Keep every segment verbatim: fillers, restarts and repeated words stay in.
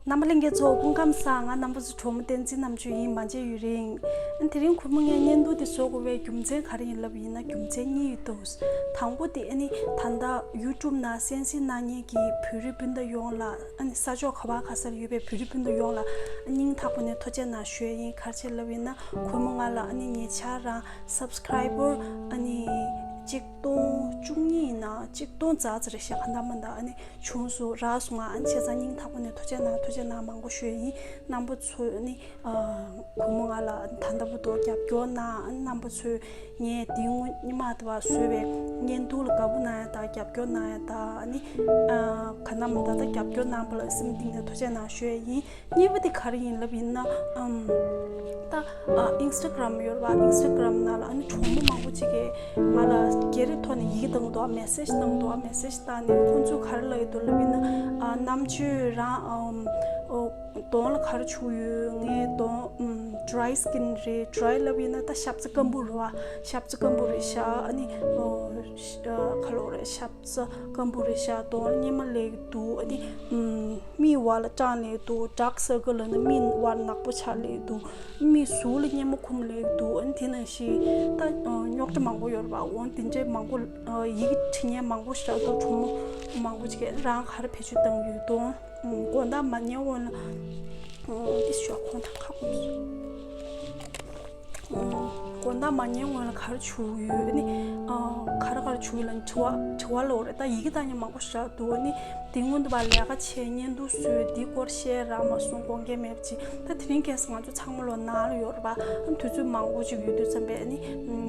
རྣམ་པ་ལྷན་རྒྱས་ཚོ་སྐུ་ཁམས་བཟང་། ང་རྣམ་པ་ཚོ་གྲོགས་མོ་བསྟན་འཛིན་རྣམ་དཔྱོད་ཡིན། མ་མཇལ་ཡུན་རིང་། ཨ་ནི་དེ་རིང་ཁོ་མོ་ངས་བརྙན་ཐུང་འདི་བཟོ་དགོས་པའི་རྒྱུ་མཚན་ག་རེ་ཡིན་ལབ་ཡིན་ན། རྒྱུ་མཚན་གཉིས་ཡོད་འདུག་དང་པོ་དེ་ཨ་ནི་ད་ལྟ་ཡུ་ཊུབ་ནང་གསན་གཟིགས་གནང་མཁན་གྱི་བོད་རིགས་སྤུན་ཟླ་ཡོངས་ལ། ཨ་ནི་ས་ཕྱོགས་ག་བ་ག་སར་ཡོད་པའི་བོད་རིགས་སྤུན་ཟླ་ཡོངས་ལ་སྙིང་ཐག་པ་ནས་ཐུགས་རྗེ་གནང་ཞུ་ཡ་ཡིན། ག་རེ་བྱས་ལབ་ཡིན་ན། ཁོ་མོ་ང་ལ་ཨ་ནི་ཉེ་ཆར་རང་སབ་སི་ཀ་རའི་བར་ཨ་ནི་གཅིག་སྟོང་བཅུ་གཉིས་ཡིན་ན་གཅིག་སྟོང་ཙམ་ཙམ་རེད་ཤག་ག་འདྲ་མ་འདྲ་ཨ་ནི་བྱུང་སོང་། རག་སོང་། ང་ཨ་ནི་བྱས་ཙང་སྙིང་ཐག་པ་ནས་ཐུགས་རྗེ་གནང་། ཐུགས་རྗེ་གནང་མང་པོ་ཞུ་ཡ་ཡིན། རྣམ་པ་ཚོས་ཨ་ནི་ཨ་ཁོ་མོ་ང་ལ་ད་ལྟ་བར་དུ་རྒྱབ་སྐྱོར་གནང་། ཨ་ནི་རྣམ་པ་ཚོས་ངས་དེ་སྔོན་སྔོན་མ་དེ་བ་བཟོས་པའི་བརྙན་ཐུང་ལ་དགའ་པོ་གནང་ཡ་དང་། རྒྱབ་སྐྱོར་གནང་ཡ་དང་། ཨ་ནི་ཨ་ག་འདྲ་མ་འདྲ་ད་རྒྱབ་སྐྱོར་གནང་བ་ལ་སེམས་གཏིང་ནས་ཐུགས་རྗེ་གནང་ཞུ་ཡ་ཡིན། གཉིས་པ་དེ་ག་རེ་ཡིན་ལབ་ཡིན་ན། ཨམ། ད་ཨ་ཨིན་སི་ཊ་གྷི་རམ་ཡོད་རེད་པ། ཨིན་སི་ཊ་གྷི་རམ་ནང་ལ་ཨ་ནི་གྲོགས་མོ་མང་པོ་ཅིག་གིས་ང་ལ་སྐད་རིགས་ཐོག་ནས་ཡི་གེ་བཏང་འདུག་མེ་སེ་ཇི་བཏང་འདུག་མེ་སེ་ཇི་བཏང་ནས་ཁོང་ཚོས་ག་རེ་ལབ་ཡོད་འདུག་ལབ་ཡིན་ན། ཨ་རྣམ་དཔྱོད་རང་ཨམ་ཨོ་གདོང་ལ་ག་རེ་བྱུགས་ཡོད། ངའི་གདོང་ཨམ་ཌི་རའི་སི་ཀིན་རེད། ཌི་རའི་ལབ་ཡིན་ན་ད་ཞབས་རྩ་སྐམ་པོ་རེད་པ། ཞབས་རྩ་སྐམ་པོ་རེད་ཤག་ཨ་ནི་ཨོ་ཤ་ཨ་ག་ལབ་རེད། ཞབས་རྩ་སྐམ་པོ་རེད་ཤག་གདོང་ལ་གཉེར་མ་སླེབས་ཀྱི་འདུག་ཨ་ནི་ཨམ། མིག་བར་ལ་སྐྲངས་སླེབས་འདུག་ཌར་ཀི་སར་ཀལ་ལབ་ན་མིག་བར་ནག་པོ་ཆགས་སླེབས་འདུག་མིག་ཟུར་ལ་གཉེར་མ་འཁུམས་སླེབས་འདུག་ཨ་ནི་དེ་ནང་བཞིན་ད་རྙོག་དྲ་མང་པོ་ཡོད་རེད་པ། འོ་དེ་འདྲའི་མང་པོ་ཡི་གེ་བྲིས་མཁན་མང་པོ་ཞིག་འདུག་གྲོགས་མོ་མང་པོ་ཅིག་གིས་རང་ག་རེ་བེད་སྤྱོད་བཏང་གི་ཡོད་དང་། དགོང་དག་མ་ཉལ་སྔོན་ལ་འདི་ཞོག་ཁོང་དང་ཁ་སྐོམ་སོང་། དགོང་དག་མ་ཉལ་སྔོན་ལ་ག་རེ་བྱུག་ཡོད་ནི། ག་རེ་ག་རེ་བྱུག་ཡོད་ལ་དྲི་བ་དྲི་བ་ལོག་རེད། ད་ཡི་གེ་བཏང་མཁན་མང་པོ་ཞིག་འདུག་ནི། དེ་སྔོན་དུ་བ་ལས་ཀ་བྱས། བརྙན་ཐུང་བཟོས། འདི་སྐོར་བཤད་རག་མ་སོང་། དགོངས་འགལ་མེད་པ་ཅིག་ད་དེ་རིང་ཁ་སང་ང་ཚོ་ཚང་མ་ལོ་ནང་ལ་ཡོད་རེད་པ། དུས་ཚོད་མང་པོ་ཅིག་ཡོད་དུས་ཙམ་པས་ནི།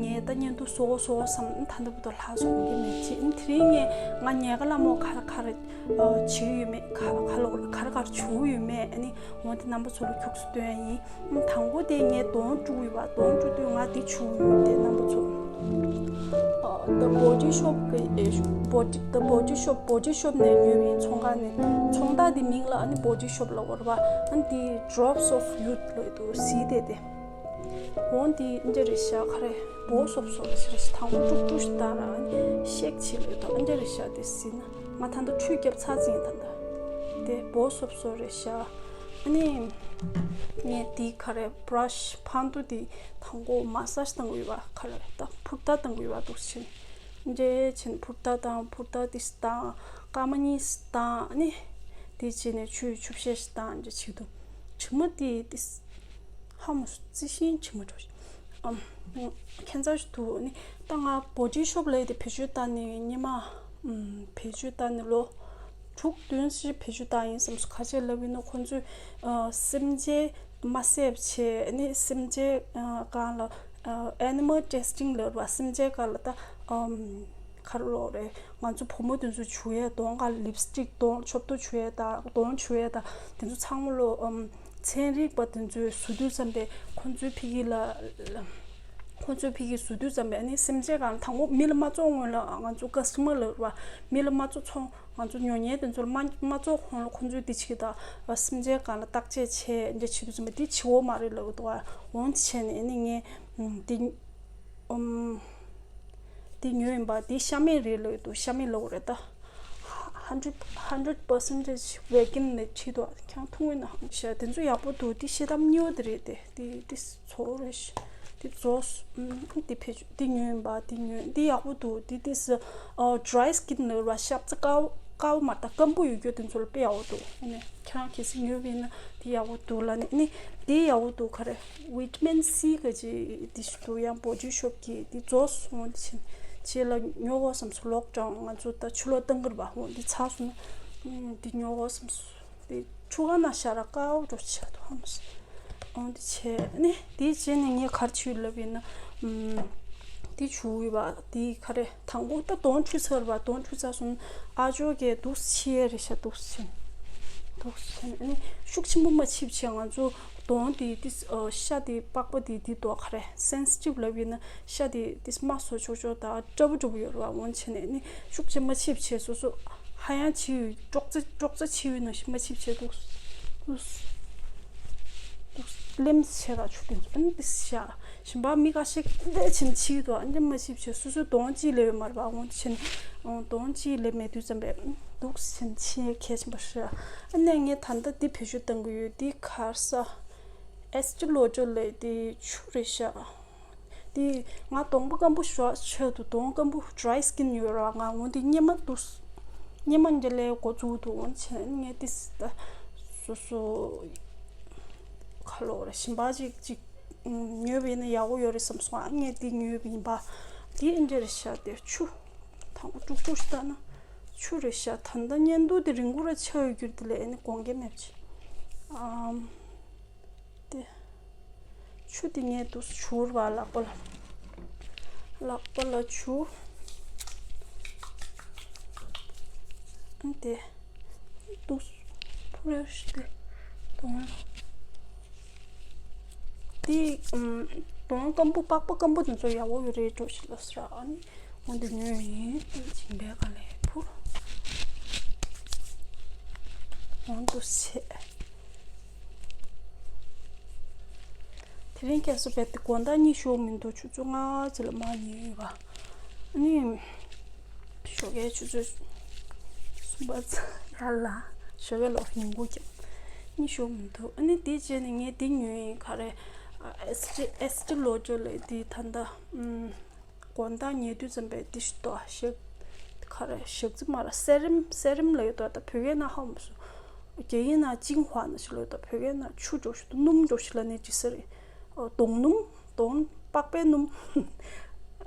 ངས་ད་བརྙན་ཐུང་བཟོ་བཟོ་བསམ། ད་འདི་བར་དུ་ལྷག་སོང་གི་མེད་ཅིག་དེ་རིང་ངས་ང་ཉལ་ཁ་ལ་མོ་ག་རེ་ག་རེ་བྱེད་ཡོད་མེད། ག་ག་ལོག་ག་རེ་ག་རེ་བྱུག་ཡོད་མེད་ནི། འོ་དེ་རྣམ་པ་ཚོ་ལ་ཁྱུག་ཙམ་སྟོན་ཡ་ཡིན། དང་པོ་དེ་ངས་གདོང་བཀྲུ་ཡོད་པ། གདོང་བཀྲུ་དུས་ང་འདི་བྱུག་ཡོད་དེ་རྣམ་པ་ཚོ། The Body Shop གི་ཨེ་ཤུ་Body The Body Shop Body Shop ནས་ཉོས་པའི་ཚོང་ཁང་ནས། ཚོང་རྟགས་འདི་མིང་ལ་ཨ་ནི་Body Shop ལབ་པ་རེད་པ། ཨ་ནི་འདི་Drops of Youth ལབ་འདུག་གཟི་དེ་དེ། འོ་འདི་འདི་རེད་ཤག་ག་རེ་སྦོ་སོབ་སོབ་རེད་ཤག་དང་པོ་བཀྲུ་བཀྲུ་ཞིག་བཏང་ར་ཨ་ནི་ཤེག་བྱེད་ལབ་འདུག་ཨ་འདི་རེད་ཤག་དེ་གཟི་ན་ང་ད་ལྟ་ཁྲུས་བརྒྱབ་ཚར་ཟིན་ད་ལྟ། དེ་སྦོ་སོབ་སོབ་རེད་ཤག་ཨ་ནི་ངས་དེ་ག་རེ་བྷ་ར་ཤི་ཕར་ཚུར་དེ་དང་པོ་མ་སཱ་ཇི་བཏང་དགོས་པ། ག་རེ་ད་ཕུར་ཐག་བཏང་དགོས་པ་འདུག་ཕྱིན། འདྲེ་ཕྱིན་ཕུར་ཐག་བཏང་། ཕུར་ཐག་དེ་བཏང་། སྐར་མ་གཉིས་བཏང་ནི། དེ་བྱས་ནས་ཆུ་ཆུ་བཤལ་ཞིག་བཏང་འདྲེ་བྱེད་དུ། དྲི་མ་དེ་དེ་ཧ་མ་སོང་། རྩི་ཤིང་དྲི་མ་འགྲོ་ཞིག་ཨམ། ཁྱད་མཚར་ཞིག་འདུག་ནི། ད་ང་Body Shop ལས་དེ་བེད་སྤྱོད་བཏང་ནས་ཉི་མ་ཨམ། བེད་སྤྱོད་བཏང་ནས་ལོ་དྲུག་བདུན་ཞིག་བེད་སྤྱོད་བཏང་ཡིན་བསམ་སོང་། ག་རེ་ལབ་ཡིན་ན་ཁོང་ཚོས་ཨ། སེམས་ཅན་མ་བསད་བྱས་ནི་སེམས་ཅན་ཨ། སྒང་ལ་ཨ། Animal Testing ལབ་པ། སེམས་ཅན་སྒང་ལ་ད་ཨམ། ག་རེ་ལབ་རེད། ང་ཚོ་བུ་མོ་དེ་ཚོ་བྱུག་ཡས་གདོང་ཁ་ལིབ་སི་ཊིག་གདོང་ཆོབ་ཏོ་བྱུག་ཡས་དང་གདོང་བྱུག་ཡས་དང་དེ་ཚོ་ཚང་མ་ལོ་ཨམ། ཚན་རིག་པ་དེ་ཚོས་བཟོ་དུས་ཙམ་པས་ཁོང་ཚོའི་ཕ་གི་ལ། ཁོང་ཚོའི་ཕ་གི་བཟོ་དུས་ཙམ་པས་ནི་སེམས་ཅན་སྒང་ལ་དང་པོ་མི་ལ་མ་བཙོང་སྔོན་ལ་ང་ཚོ་ཀ་སི་ཊ་མར་ལབ་པ། མི་ལ་མ་བཙོང་ཚོང་ང་ཚོ་ཉོ་མཁན་དེ་ཚོ་ལ་མ་མ་བཙོང་གོང་ལ་ཁོང་ཚོས་དེ་བྱེད་ད་སེམས་ཅན་སྒང་ལ་བརྟག་དཔྱད་བྱས་འདྲ་བྱེད་དུས་ཙམ་པ་དེ་བྱེད་འོ་མ་རེད་ལབ་འདུག་འོང་བྱས་ནས་ནི་ངས་དེ་ཨམ། དེ་ཉོས་ཡིན་པ། དེ་ཤ་མེད་རེད་ལབ་འདུག་ཤ་མེད་ལབ་རེད་ད། hundred hundred percentage vegan ནས་བྲིས་འདུག་ཁྱང་ཐུང་ངུ་ན་ཤ་དེ་ཚོ་ཡག་པོ་འདུག་དེ་ཤེལ་དམ་གཉིས་པ་དེ་རེད་དེ། དེ་དེ་ཚོ་རེད་ཤ་དེ་ཚོ་དེ་ཕེ་དེ་ཉོས་ཡིན་པ། དེ་ཉོས་དེ་ཡག་པོ་འདུག་དེ་དེ་སི་ཨ། dry skin ལབ་ར་ཤབ་ཙེ་དཀར་དཀར་པོ་མ་རེད་ད། སྐམ་པོ་ཡོད་རྒྱུ་དེ་ཚོ་ལ་དཔེ་ཡག་པོ་འདུག་ཨ་ནི་ཁྱེད་རང་གལ་སྲིད་ཉོས་པ་ཡིན་ན་དེ་ཡག་པོ་འདུག་ལབ་ནི། ཨ་ནི་དེ་ཡག་པོ་འདུག་ག་རེ་vitamin C ག་ཅིག་དེ་ཞིག་འདུག་ཡང་Body Shop གི་དེ་རྫོགས་སོང་། དེ་ཕྱིན་རྗེས་ལ་ཉོ་དགོས་བསམ་སོང་། ལོག་ཀྲང་ང་ཚོ་ད་ཆུ་ལོག་བཏང་གི་རེད་པ། འོ་དེ་ཚར་སོང་ན་དེ་ཉོ་དགོས་བསམ་སོང་། དེ་ཁྲུ་ག་ན་ཤ་ར་དཀར་པོ་འགྲོ་ཆ་དུ་ཧམ་སོང་། འོ་དེ་བྱས་ནས་དེ་བྱས་ནས་ངས་ག་རེ་བྱས་ལབ་ཡིན་ན། དེ་བྱུག་ཡོད་པ་དེ་ག་རེ། དང་པོ་ད་གདོང་བཀྲུས་ཚར་བ། གདོང་བཀྲུས་ཚར་སོང་། ཨ་ཇོ་གས་འདུག་སེ་བྱས་རེད་ཤག་འདུག་སེ་བྱས། འདུག་སེ་བྱས་ནས་ཤུགས་ཆེན་པོ་མ་བྱེད་བྱས། ང་ཚོ་གདོང་དེ་དེ་ཤ་དེ་པགས་པ་དེ་དེ་དོ་ག་རེ་སེན་སི་ཊིབ་ལབ་ཡིན་ན་ཤ་དེ་དེ་མ་སོ་ཆོག་ཆོག་ད་སྐྲ་བོ་འདྲ་པོ་ཡོད་རེད་པ། འོན་བྱས་ནས་ནི་ཤུགས་ཆེན་མ་བྱེད་བྱས་སོ་སོ་ཧ་ཡང་བྱེད་ཡོད། ཀྲོག་ཙེ་ཀྲོག་ཙེ་བྱེད་ཡོད་ནང་བཞིན་མ་བྱེད་བྱས་འདུག་སེ། ལེམ་ཆེ་ར་ཆུ་དེ་ཚོ་ཨ་ནི་ཤ་ཞིམ་པ་མི་ཁ་ཤས་དེ་ཕྱིན་ཕྱིས་དུ་ཨ་འདྲ་མ་ཤིབ་ཆེ་སུ་སུ་དོང་ཅི་ལེ་བའི་མར་བ་འོང་ཕྱིན་དོང་ཅི་ལེ་མེད་དུས་ཙམ་པས་འདུག་ཕྱིན་ཆེ་ཁས་ཆེན་པ་ཤ་ཨ་ནི་ངས་ད་ལྟ་འདི་བེད་སྤྱོད་གཏང་གི་ཡོད། འདི་ཁར་ས་ཨེས་ཅི་ལོ་ཅོ་ལེ་དེ་ཆུ་རེ་ཤ། དེ་ང་གདོང་པ་སྐམ་པོ་ཞོག་ཆེད་དུ་གདོང་སྐམ་པོ་dry skin་ཡོད་ར་ང་འོན་ཏེ་སྙེ་མ་འདུག་སྙེ་མ་འདི་ལས་འགོ་བཙུགས་འདུག་འོན་ཆེ་ངས་ཏིས་ད་སོ་སོ་ཁ་ལོ་ར་ཞིམ་པ་ཅིག་ཅིག་ཉོས་པ་ཡིན་ན་ཡག་པོ་ཡོད་རེད་བསམ་སོང་ཨ། ངས་འདི་ཉོས་པ་ཡིན་པ། འདི་ཨིན་འདྲ་རེད་ཤག་དེ་ཆུ་དང་པོ་དཀྲུག་དཀྲུག་ཞིག་བཏང་ན་ཆུ་རེད་ཤག་ད་ལྟ་བརྙན་ཐུང་དེ་རིང་པོ་ར་ཆགས་ཡོད་རྒྱུ་དེ་ལས་ཨ་ནི་དགོངས་འགལ་མེད་ཅིག་ཨམ། དེ། ཆུ་དེ་ངས་འདུག་བྱུག་ར་ལག་པ་ལ། ལག་པ་ལ་བྱུག་ཨ་དེ། འདུག་ཕུ་རེ་ཤི་དེ། དོང་། དེ། དོང་སྐམ་པོ་པགས་པ་སྐམ་པོ་དེ་ཚོ་ཡག་པོ་ཡོད་རེད་འགྲོ་ཞིག་ལ་ཟེར་ཨ་ནི། འོ་འདི་ཉོས་ཡིན། ཞིང་པའི་ཁ་ལས་ཕུར། འོ་འདུག་བྱས། དེ་རིང་ཁྱེད་ཚོ་བས་ཏེ་དགོང་དག་གཉིད་ཤོར་མི་འདུག་ཆུ་ཚོད་ལྔ་ཙམ་ལ་མར་ཉལ་ཡོད་པ། ཨ་ནི། ཞོགས་ཀའི་ཆུ་ཚོད་གསུམ་པ་ཙམ་ཡར་ལ་ཞོགས་ཀའི་ལོག་ཉིན་གུང་ཀྱང་གཉིད་ཤོར་མི་འདུག་ཨ་ནི་དེ་རྗེས་ནས་ངས་འདི་ཉོས་ཡིན་ག་རེ། ཨེས་ཅི་ཨེས་ཅི་ལོ་ཅོ་ལེ་འདི་ད་ལྟ་ཨུམ། དགོང་དག་ཉལ་དུས་ཙམ་པས་འདི་ཞིག་ཏོ་ཞག་ག་རེ་ཞག་རྩི་མ་ར་སེ་རམ་སེ་རམ་ལ་ཡོད་དོ། ད་བོད་སྐད་ནང་ཧ་མ་སོ། རྒྱ་ཡིག་ནང་ཅིང་ཧྭ་ན་ཞིག་ལ་ཡོད་དོ། བོད་སྐད་ནང་ཆུ་འགྲོ་ཞིག་ཏུ་སྣུམ་འགྲོ་ཞིག་ལ་ནི་ཅི་ཟེར་རེད། ཨོ་དོང་སྣུམ་དོང་པགས་པའི་སྣུམ།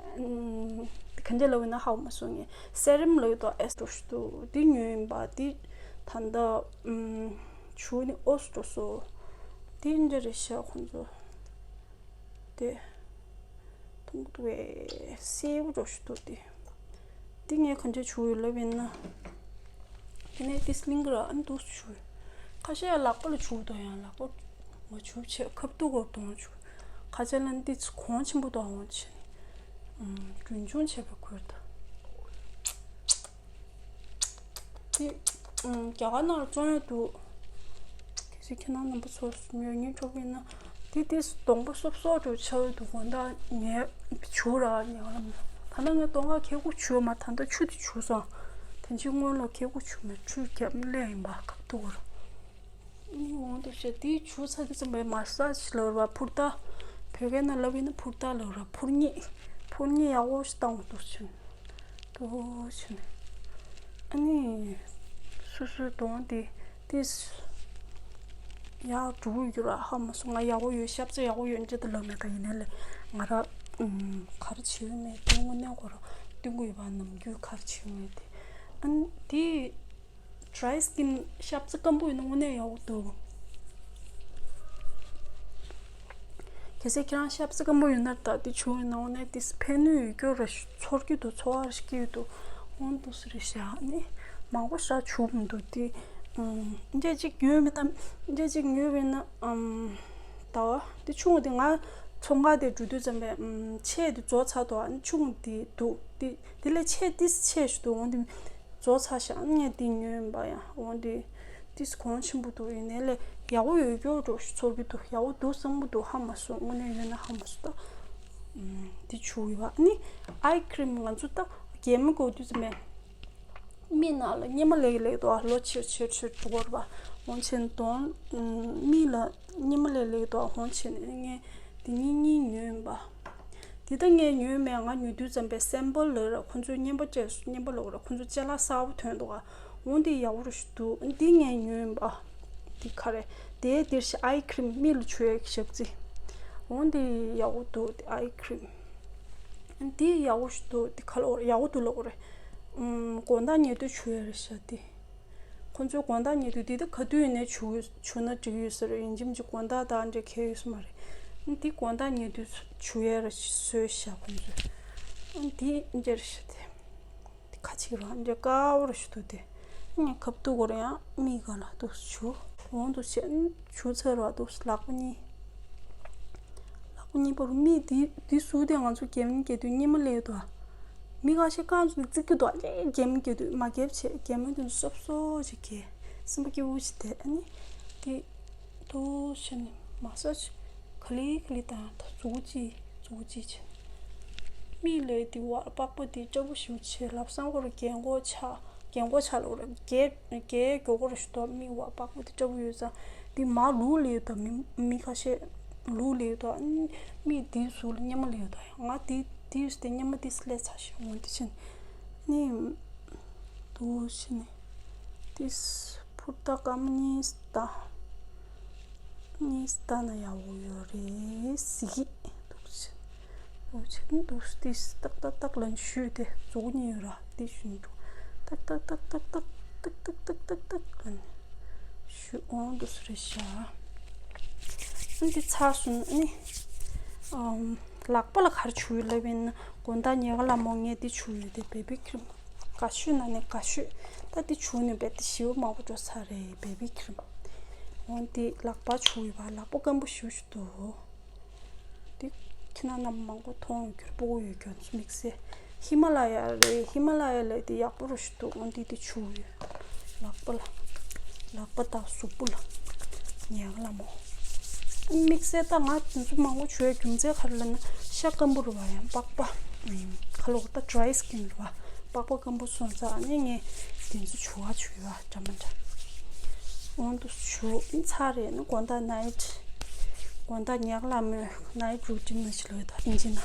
ག་འདྲ་ལ་ཡོད་ན་ཧ་མ་སོ་ངས་སེ་རམ་ལ་ཡོད་དོ་ཨེས་འགྲོ་ཞིག་ཏུ་འདི་ཉོས་ཡིན་པ་འདི་ད་ལྟ་ཆུ་ནི་ཨོས་འགྲོ་སོ། འདི་འདྲ་རེད་ཤག་ཁོང་ཚོ། དེ། ཐུང་ཐུང་བའི་སེའུ་འགྲོ་ཞིག་འདུག་དེ། འདི་ངས་ག་འདྲ་བྱུག་ཡོད་ལབ་ཡིན་ན། དེ་ནས་ཏིས་ལིང་ག་ར་ཨ་འདུག་བྱུག་ཁ་ཤས་ལག་པ་ལ་བྱུག་དང་ཡང་ལག་པ་ང་བྱུག་བྱས་ཁབ་ཏུ་གོ་གཏོང་བྱུག་ཁ་ཆེ་ལ་འདི་གོང་ཆེན་པོ་དང་འོང་ཆེ་ནི། རྒྱུན་འཁྱོངས་བྱས་པ་ཁུར་དང་། དེ། ཨུམ། རྒྱ་གར་ནང་ལ་བཙོང་ཡ་འདུག་གལ་སྲིད་ཁྱེད་རང་རྣམ་པ་ཚོ་ཉོ་སྙིང་འདོད་ཡིན་ན། དེ་དེ་གདོང་པ་སོབ་སོབ་འགྲོ་ཆགས་ཡོད་འདུག་དགོང་དག་ངས་བྱུག་ར་ཉལ་ལ། ད་ནང་ངས་གདོང་ཁ་ཁལ་གུ་བྱུག་མ་ད་ལྟ་ཆུ་དེ་བྱུག་སོང་། དེ་ཕྱི་སྔོན་ལ་ཁལ་གུ་བྱུག་མ་ཆུ་རྒྱབ་སླེབས་ཡིན་པ་ཁབ་ཏུ་གོ་ར། ནི་འོང་དུ་བྱས་དེའི་ཆུ་ཚ་དེ་ཙམ་པའི་མ་སཱ་ཇི་ལབ་ར་ཕུར་ཏ། བོད་སྐད་ནང་ལབ་ཡིན་ན་ཕུར་ཏ་ལབ་ར་ཕུར་མཉེ། ཕུར་མཉེ་ཡག་པོ་ཞིག་བཏང་འོང་དུ་ཕྱིན། དུ་ཕྱིན། ཨ་ནི། སོ་སོའི་གདོང་དེ་ཏིས། ཡག་འགྲོ་གི་ཡོད་ར་ཧ་མ་སོང་ང་ཡག་པོ་ཡོད་ཤབ་ཚ་ཡག་པོ་ཡོད་འདྲ་དུ་ལབ་མེད་ད་ཡིན་ནའི་ལས་ང་ར། གར་བྱེད་ཡོད་མེད་དེ་དངོས་གནས་ཁོ་ར་སྟོན་གི་ཡོད་པ་ནམ་རྒྱུན་གར་བྱེད་ཡོད་མེད་དེ། ཨ་ནི་དེ། dry skin ཤབ་ཚ་སྐམ་པོ་ཡིན་ན་དངོས་གནས་ཡག་པོ་འདུག་གལ་སྲིད་ཁྱེད་རང་ཤབ་ཚ་སྐམ་པོ་ཡོད་ན་ད་དེ་བྱུག་ཡིན་ན་དངོས་གནས་དེ་ཕན་ནུས་ཡོད་རྒྱུ་ར་ཚོར་གྱི་འདུག་ཚོར་བ་ར་སྐྱེ་ཡོད་འདུག་འོང་འདུག་ཟེར་བཞག་ནི་མང་པོ་ཞག་བྱུག་མི་འདུག་དེ་འདྲ་ཅིག་ཉོས་མེད་དམ་འདྲ་ཅིག་ཉོས་པས་ན་ཨམ། ཟླ་བ་དེ་ཆུང་དེ་ང་ཚོང་ཁང་དེ་འགྲོ་དུས་ཙམ་པས་ཨམ་ཆས་དེ་རྫོགས་ཚར་འདུག་ཨ་ནི་ཆུང་དེ་འདུག་དེ་དེ་ལས་ཆས་ཏིས་ཆས་ཞིག་འདུག་འོང་དེ། རྫོགས་ཚར་ཤག་ངས་འདི་ཉོས་ཡིན་པ་ཡང་འོང་འདི། ཏིས་གོང་ཆེན་པོ་འདུག་ཡིན་ནའི་ལས་ཡག་པོ་ཡོད་སྐྱོ་འགྲོ་ཚོར་གི་འདུག་ཡག་པོ་འདུག་བསམ་གི་འདུག་ཧ་མ་སོང་དངོས་གནས་ཡོད་ན་ཧ་མ་སོང་ད། འདི་བྱུག་ཡོད་པ་ནི་eye cream ང་ཚོ་ད་རྒྱན་མི་དགོས་དུས་ཙམ་པས་མིག་ནང་ལ་གཉེར་མ་ལེགས་ལེགས་འདུག་ལོ་ཆེར་ཆེར་ཆེར་འགྲོ་བར་བ་འོང་ཆེན་དོན་མིག་ལ་གཉེར་མ་ལེགས་ལེགས་འདུག་འོང་ཆེན་ངས་འདི་གཉིས་གཉིས་ཉོས་ཡིན་པ། འདི་ལྟ་ངས་ཉོས་མེད། ང་ཉོ་དུས་ཙམ་པའི་སེམ་པལ་ལ་ར་ཁོ་ཚོས་བརྙན་པ་བཅས་སུ་བརྙན་པ་ལོག་ར་ཁོ་ཚོས་ཅ་ལག་གསར་པ་ཐོན་འདུག་ག་འོང་འདི་ཡག་པོ་ར་ཞིག་འདུག་འདི་ངས་ཉོས་ཡིན་པ། འདི་ག་རེ། དེའི་འདིར་ཞིག་eye cream མིག་ལ་བྱུག་ཡག་གི་ཞག་རྩི། འོང་འདི་ཡག་པོ་འདུག་འདི་eye cream། འདི་ཡག་པོ་ཞིག་འདུག་འདི་ག་ལ་ཡག་པོ་འདུག་ལོག་རེད། དགོང་དག་ཉལ་དུས་བྱུག་ཡག་རེད་ཤག་འདི། ཁོ་ཚོའི་དགོང་དག་ཉལ་དུས་འདི་ད་ག་དུས་ཡིན་ནའི་བྱུག་བྱུག་ན་འགྲིག་ཡོད་ས་རེད། ཡིན་གཅིག་མིན་གཅིག་དགོང་དག་དང་འདྲ་གལ་ཡོད་ས་མ་རེད། འདི་དགོང་དག་ཉལ་དུས་བྱུག་ཡག་ར་བཟོས་ཤག་ཁོ་ཚོས། འདི་འདྲ་རེད་ཤག་དེ། འདི་ཁ་ཅིག་ར་འདྲ་དཀར་པོ་ར་ཞིག་འདུག་དེ། ངས་ཁབ་ཏུ་གོ་ར་ཡང་མིག་ག་ལ་འདུག་བྱུག་འོང་འདུག་བྱས་བྱུག་ཚར་བ་འདུག་ལག་པ་གཉིས། ལག་པ་གཉིས་པོ་རུ་མིག་འདི་འདི་ཟུག་དེ་ང་ཚོ་རྒྱབ་ནས་རྒྱབ་དུས་གཉིད་མ་སླེབས་འདུག་མི་ཁ་ཤས་རྐང་བཙུགས་ནས་བརྩི་གི་འདུག་ཨ་ལས་རྒྱབ་ནས་རྒྱབ་དུས་མ་རྒྱབ་བྱས་རྒྱབ་མ་དུས་སོབ་སོབ་ཅིག་གས་སེམས་པ་སྐྱིད་པོ་ཞིག་དེ་ཨ་ནི་དེ་དོ་ཤ་ནི་ མ་སཱཇ་ག་ལེ་ག་ལེ་བཏང་། ད་མཛུབ་གུ་གཅིག་མཛུབ་གུ་གཅིག་བྱས། མིག་ལ་དེ་བ་པགས་པ་དེ་སྐྱ་པོ་ཞེ་པོ་ཆེ། ལབ་སང་ཁོ་ར་རྒན་གོག་ཆགས། རྒན་གོག་ཆགས་ལབ་ར། རྒས་རྒས་མགྱོགས་པོ་ར་ཞིག་འདུག་མིག་བ་པགས་པ་དེ་སྐྱ་པོ་ཡོད་ཙང་དེ་མར་ལུག་ལ་ཡོད་ད། མི་མི་ཁ་ཤས་ལུག་ལ་ཡོད་ད། མིག་དེའི་ཟུར་ལ་གཉེར་མ་ལ་ཡོད་ད། ང་དེ་དེ་དེ་གཉེར་མ་དེ་སླེབས་ཚར་ཞིག་འོང་དེ་ཕྱིན་ནི། འདུག་ཕྱིན་ནི། ཏིས་ཕུར་ཏ་སྐར་མ་གཉིས་ད། གཉིས་ད་ན་ཡག་པོ་ཡོད་རེད་ཟེར་གྱི་འདུག་ཟེར། འདུག་ཟེར་འདུག་ཏིས་ཏག་ཏག་ཏག་ལན་ཞུས་ཏེ་མཛུབ་གུ་གཉིས་ཡོད་ར། ཏིས་ཞུས་འདུག་ཏག་ཏག་ཏག་ཏག་ཏག་ཏག་ཏག་ཏག་ཏག་ལན་ཞུས་འོང་འདུག་ཟེར་རེད་ཤག་ཨ་འདི་ཚར་སོང་ནི། ཨམ། ལག་པ་ལ་ག་རེ་བྱུག་ཡོད་ལབ་ཡིན་ན། དགོང་དག་ཉལ་ཁ་ལ་མོ་ངས་འདི་བྱུག་ཡོད་དེ། བེ་བི་ཁི་རིམ་དགའ་ཤོས་ན་ནས་དགའ་ཤོས། ད་འདི་བྱུག་ནས་རྦད་དེ་ཞེ་པོ་མང་པོ་འགྲོ་ཚར་རེད། བེ་བི་ཁི་རིམ། འོ་འདི་ལག་པ་བྱུག་ཡོད་པ། ལག་པ་སྐམ་པོ་ཞེ་པོ་ཞིག་འདུག་འདི་ཁྱེད་རྣམས་མང་པོ་མཐོང་ཡོད་རྒྱུ་རེད། སྤུ་གུ་ཡོད་རྒྱུ་ཚོ་དམིགས་བསལ། ཧི་མ་ལ་ཡ་རེད། ཧི་མ་ལ་ཡ་ལས་འདི་ཡག་པོ་རུ་ཞིག་འདུག་འོ་འདི་འདི་བྱུག་ཡོད། ལག་པ་ལ། ལག་པ་དང་གཟུགས་པོ་ལ། ཉལ་ཁ་ལ་མོ། དམིགས་བསལ་ད་ང་དེ་ཚོ་མང་པོ་བྱུག་ཡ་རྒྱུ་མཚན་ག་རེ་ལབ་ན། ཤ་སྐམ་པོ་རེད་པ། ཡང་པགས་པ། ཁ་ལོ་ད་ཌ་རའི་སི་ཀིན་རེད་པ། པགས་པ་སྐམ་པོ་སོང་ཙང་ཨ་ནི་ངས་དེ་ཚོ་བྱུག་པ་བྱུག་ཡ་འདྲ་མི་འདྲ། འོང་དུ་བྱུག་ཚར་རེད་ནི། དགོང་དག་ནའིཊ། དགོང་དག་ཉལ་ཁ་ལ་མོའི་ནའིཊ་རུ་ཊིན་ནང་ཞིག་ལོས་ད་ཨིན་ཇི་ན།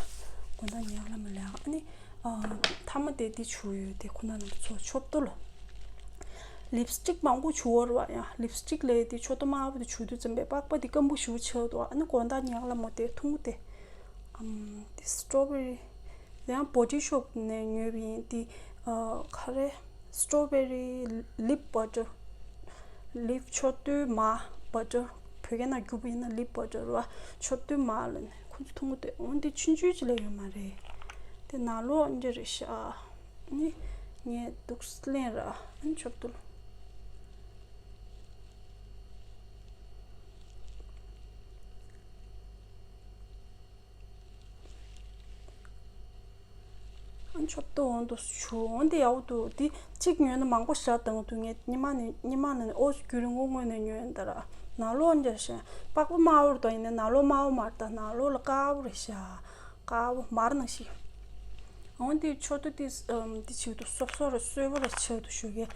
དགོང་དག་ཉལ་ཁ་ལ་མོ་ལས་ཨ་ནི། ཨ། མཐའ་མ་དེ་འདི་བྱུག་ཡོད་དེ། ཁོ་ན་ནང་ཚོ་མཆོད་རྟེན་ལ། ལིབ་སི་ཊིག་མང་པོ་བྱུག་པ་རེད་པ། ཡང་ལིབ་སི་ཊིག་ལས་དེ་མཆོད་རྟེན་དམར་པོ་དེ་བྱུག་དུས་ཙམ་པས་པགས་པ་དེ་སྐམ་པོ་ཞེ་པོ་ཆགས་འདུག་ཨ་ནི་དགོང་དག་ཉལ་ཁ་ལ་མོ་དེ་ཐུང་ངུ་དེ། ཨམ། དེ་སི་ཊོ་བེ་རི། ཡང་བོ་ཌི་ཤོབ་ནས་ཉོས་པ་ཡིན། དེ། ཨ། ག་རེ། སི་ཊོ་བེ་རི་ལིབ་བྷ་ཊར། ལིབ་མཆོད་རྟེན་དམར་བྷ་ཊར། བོད་སྐད་ནང་བསྒྱུར་བ་ཡིན་ན་ལིབ་བྷ་ཊར་རེད་པ། མཆོད་རྟེན་དམར་ལ་ནི་ཁོ་ཚོ་ཐུང་ངུ་དེ། འོ་འདི་ཆུང་ཆུང་ཅིག་ལས་ཡོད་མ་རེད། དེ་ནང་ལོགས་འདི་རེད་ཤག་ནི་ངས་འདུག་སེ་ལེན་ར། ཨ་ནི་མཆོད་རྟེན་ལ། ཨ་མཆོད་རྟེན་འོང་དུ་བྱུང་། འོང་དེ་ཡག་པོ་འདུག་འདི་གཅིག་ཉོས་ན་མང་པོ་བཞག་བཏང་འདུག་ངས་སྔོན་མ་ནས་སྔོན་མ་ནས་ཨོ་རྒྱུན་རིང་པོ་སྔོན་ནས་ཉོས་ཡིན་ད་ར། ནང་ལོགས་འདི་ཞེ་པགས་པ་དམར་པོ་རེད་དོ། ཡིན་ནའི་ནང་ལོགས་དམར་པོ་མ་རེད་ད། ནང་ལོགས་ལ་དཀར་པོ་རེད་ཤག་དཀར་པོ་དམར་ནང་བཞིན། འོང་དེ་མཆོད་རྟེན་དེ་འདི་བྱེད་དུ་སོབ་སོབ་ར་སོས་པོ་ར་ཆགས་འདུག་ཞོགས་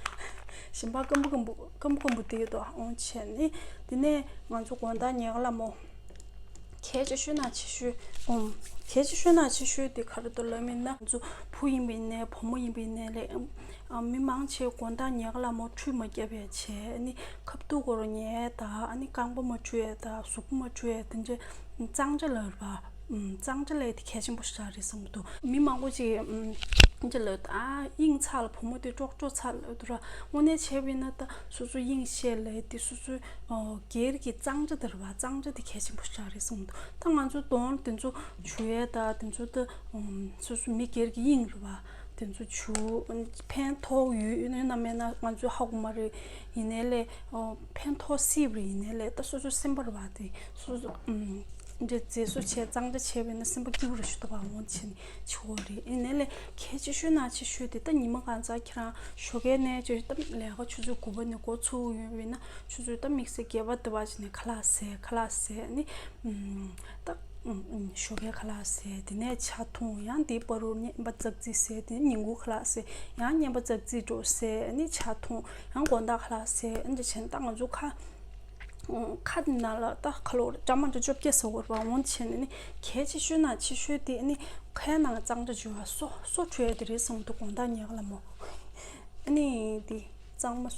ཀས་ཞིམ་པ་སྐམ་པོ་སྐམ་པོ་སྐམ་པོ་སྐམ་པོ་དེ་དོ། འོང་བྱས་ནི་དེ་ནས་ང་ཚོ་དགོང་དག་ཉལ་ཁ་ལ་མོ། གལ་ཆེ་ཤོས་ནང་ཆེ་ཤོས། ཨོམ། གལ་ཆེ་ཤོས་ནང་ཆེ་ཤོས་དེ་ག་རེ་འདུག་ལབ་ཡིན་ན། ང་ཚོ་བུ་ཡིན་པ་ཡིན་ནའི་བུ་མོ་ཡིན་པ་ཡིན་ནའི་ལས། ཨམ། མི་མང་ཆེ་དགོང་དག་ཉལ་ཁ་ལ་མོ་ཁྲུས་མ་བརྒྱབ་ཡ་བྱས། ཨ་ནི་ཁ་ཐུག་སྐོར་ཉལ་ཡ་ད། ཨ་ནི་རྐང་པ་མ་བཀྲུ་ཡ་ད། གཟུགས་པོ་མ་བཀྲུ་ཡ་དེ་འདྲ་གཙང་སྦྲ་ལབ་ར། ཨམ། གཙང་སྦྲ་ལབ་དེ་གལ་ཆེན་པོ་ཞིག་རེད་བསམ་གྱི་འདུག་མི་མང་པོ་ཅིག་ཨམ། དེ་འདྲ་ལབ་ད། ཨ། དབྱིངས་ཚ་ལ་བུ་མོ་དེ་ཀྲོག་ཀྲོག་ཚ་ལབ་འདུག་ར། དངོས་གནས་བྱས་པ་ཡིན་ན་ད་སོ་སོ་དབྱིངས་ཤེས་ལབ་དེ་སོ་སོའི། ཨོ། སྒེར་གྱི་གཙང་སྦྲ་དེ་རེད་པ། གཙང་སྦྲ་དེ་གལ་ཆེན་པོ་ཞིག་རེད་བསམ་གྱི་འདུག་ད་ང་ཚོ་གདོང་དེ་ཚོ་བྱུག་ཡས་ད་དེ་ཚོ་ད། ཨམ། སོ་སོ་མི་སྒེར་གྱི་དབྱིངས་རེད་པ། དེ་ཚོ་བྱུག་ཕན་ཐོགས་ཡོད་ཡོད་ན་མེད་ན་ང་ཚོས་ཧ་གོ་མ་རེད། ཡིན་ནའི་ལས། ཨོ། ཕན་ཐོགས་སྲིད་པ་རེད། ཡིན་ནའི་ལས་ད་སོ་སོའི་སེམས་པ་རེད་པ། དེ་སོ་སོ། ཨམ། འདྲ་མཛེས་བཟོ་བྱས་གཙང་སྦྲ་བྱས་པ་ཡིན་ན་སེམས་པ་སྐྱིད་པོ་རེད་ཞུ་ཐུབ་པ་འོང་བྱས་ནས་བྱེད་དགོས་རེད། ཡིན་ནའི་ལས་གལ་ཆེ་ཤོས་ནང་ཆེ་ཤོས་དེ་ད་ཉི་མ་གང་ཚ་ཁྱེད་རང་ཞོགས་ཀས་ནས་བྱས་ད་ལས་ཀ་ཆུ་ཚོད་དགུ་པ་ནས་འགོ་ཚུགས་ཡོད་པ་ཡིན་ན། ཆུ་ཚོད་ད་དམིགས་བསལ་བརྒྱད་པ་དེ་བ་བྱས་ནས་ཁ་ལག་ཟས། ཁ་ལག་ཟས་ནི། ཨམ། ད། ཨམ། ཨམ། ཞོགས་ཀས་ཁ་ལག་ཟས། དེ་ནས་ཇ་འཐུང་། ཡང་དེའི་བར་དུ་བརྙན་པ་ཙག་ཙིག་ཟས། དེ་ནས་ཉིན་གུང་ཁ་ལག་ཟས། ཡང་བརྙན་པ་ཙག་ཙིག་འགྲོ་ཟས་ནི་ཇ་འཐུང་། ཡང་དགོང་དག་ཁ་ལག་ཟས། འདི་བྱས་ནས་ད་ང་ཚོ་ཁ། ཁ་དེ་ནང་ལ་ད་ཁ་ལོ་ར་ཅ་མ་འདྲ་བཅོ་བརྒྱད་ཟ་དགོས་རེད་པ། འོང་བྱས་ནས་ནི་གལ་ཆེ་ཤོས་ནང་ཆེ་ཤོས་དེ་ནི་ཁའི་ནང་གཙང་སྦྲ་བྱེད་པ། སོ་སོ་འཁྲུད་ཡ་དེ་རེད་བསམ་འདུག་དགོང་དག་ཉལ་ཁ་ལ་མོ། ཨ་ནི་དེ་གཙང་མ།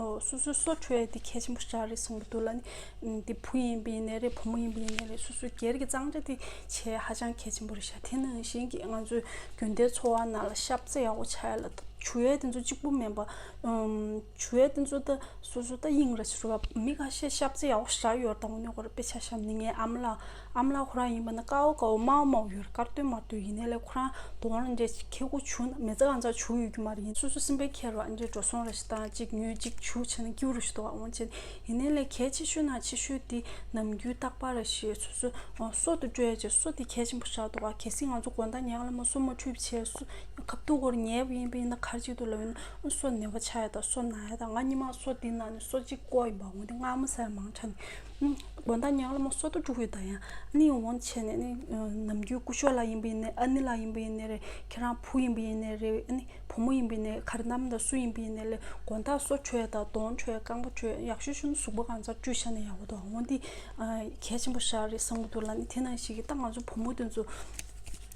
ཨོ། སོ་སོའི་སོ་འཁྲུད་ཡ་དེ་གལ་ཆེན་པོ་ཞིག་རེད་བསམ་གྱི་འདུག་ལ་ནི། ཨམ། དེ་བུ་ཡིན་པ་ཡིན་ནའི་རེད། བུ་མོ་ཡིན་པ་ཡིན་ནའི་རེད། སོ་སོའི་སྒེར་གྱི་གཙང་སྦྲ་དེ་བྱེད་ཧ་ཅང་གལ་ཆེན་པོ་རེད་ཤག་དེ་ནང་བཞིན་གྱི་ང་ཚོའི་རྒྱུན་ལྡན་འཚོ་བ་ནང་ལ་ཤབ་ཚ་ཡག་པོ་ཆགས་ཡ་ལ་བྱུག་ཡ་དེ་ཚོ་གཅིག་པུ་མིན་པ། ཨམ། བྱུག་ཡ་དེ་ཚོ་ད་སོ་སོ་ད་དབྱིངས་རེད་ཟེར་བ། མི་ཁ་ཤས་ཤབ་ཚ་ཡག་པོ་ཞེ་དྲག་ཡོད་རེད། ད་དངོས་གནས་ཁོ་རང་དཔེ་ཆ་བཞག་ནི་ངའི་ཨ་མ་ལགས། ཨ་མ་ལགས་ཁོ་རང་ཡིན་པ་ན་དཀར་པོ་དཀར་པོ་དམར་པོ་དམར་པོ་ཡོད་རེད། དཀར་སྟོད་དམར་སྟོད། ཡིན་ནའི་ལས་ཁོ་རང་གདོང་ར་འདྲ་ཁེ་གུ་བྱུག་ན་མི་ཚེ་གང་ཚང་བྱུག་ཡོད་ཀྱི་མ་རེད། ཡིན་སོ་སོ་སེམས་པའི་ཁྱེར་བ་འདྲ་འགྲོ་སོང་ར་ཞིག་དང་གཅིག་ཉོས་གཅིག་བྱུག་བྱས་ན་སྐྱིད་པོ་ར་ཞིག་འདུག་ག་འོང་བྱས་ཡིན་ནའི་ལས་གལ་ཆེ་ཤོས་ནང་ཆེ་ཤོས་དེ་ནམ་རྒྱུན་རྟག་པར་ར་ཞིག་སོ་སོ་སོ་དེ་སྤྲོད་ཡ་བྱས། སོ་དེ་གལ་ཆེན་པོ་ཞིག་འདུག་ག་གལ་སྲིད་ང་ཚོ་དགོང་དག་ཉལ་ཁ་ལ་མོ་སོ་མ་འཁྲུད་བྱས་སོ་ཁ་ཐུག་སྐོར་ཉལ་བ་ཡིན་པ་ཡིན་ན་ཁ། ག་རེ་བྱེད་འདུག་ལབ་ཡིན་ན། སོ་ནད་པ་ཆགས་ཡ་དང་སོ་ན་ཡ་དང་། ང་སྔོན་མ་སོ་འདི་ནང་ནས་སོ་གཅིག་བཀོག་ཡིན་པ། འོ་འདི་མངར་མོ་ཟ་ཡ་མང་དྲགས་ནས། ཨུམ། དགོང་དག་ཉལ་ལ་མ་སོ་ཏོ་བཅུག་ཡོད་ད། ཡང་ནི་འོང་བྱས་ནས་ནི། ཨ། ནམ་རྒྱུན་སྐུ་ཞབས་ལགས་ཡིན་པ་ཡིན་ནའི། ཨ་ནེ་ལགས་ཡིན་པ་ཡིན་ནའི་རེད། ཁྱེད་རང་བུ་ཡིན་པ་ཡིན་ནའི་རེད། ཨ་ནི་བུ་མོ་ཡིན་པ་ཡིན་ནའི། ག་རེ་ནམ་ད་སུ་ཡིན་པ་ཡིན་ནའི་ལས། དགོང་དག་སོ་འཕྲོད་ཡ་དང་གདོང་འཕྲོད་ཡ། རྐང་པ་འཕྲོད་ཡ་ཡག་ཤོས་ཤོས་ནི་གཟུགས་པོ་གང་ཚང་བཅོས་བཞག་ན་ཡག་པོ་འདུག། འོ་འདི། ཨ། གལ་ཆེན་པོ་ཞེ་དྲག་རེད་བསམ་གྱི་འདུག་ལབ་ནི། དེ་ནང་བཞིན་གྱི་ད་ང་ཚོ་བུ་མོ་དེ་ཚོ་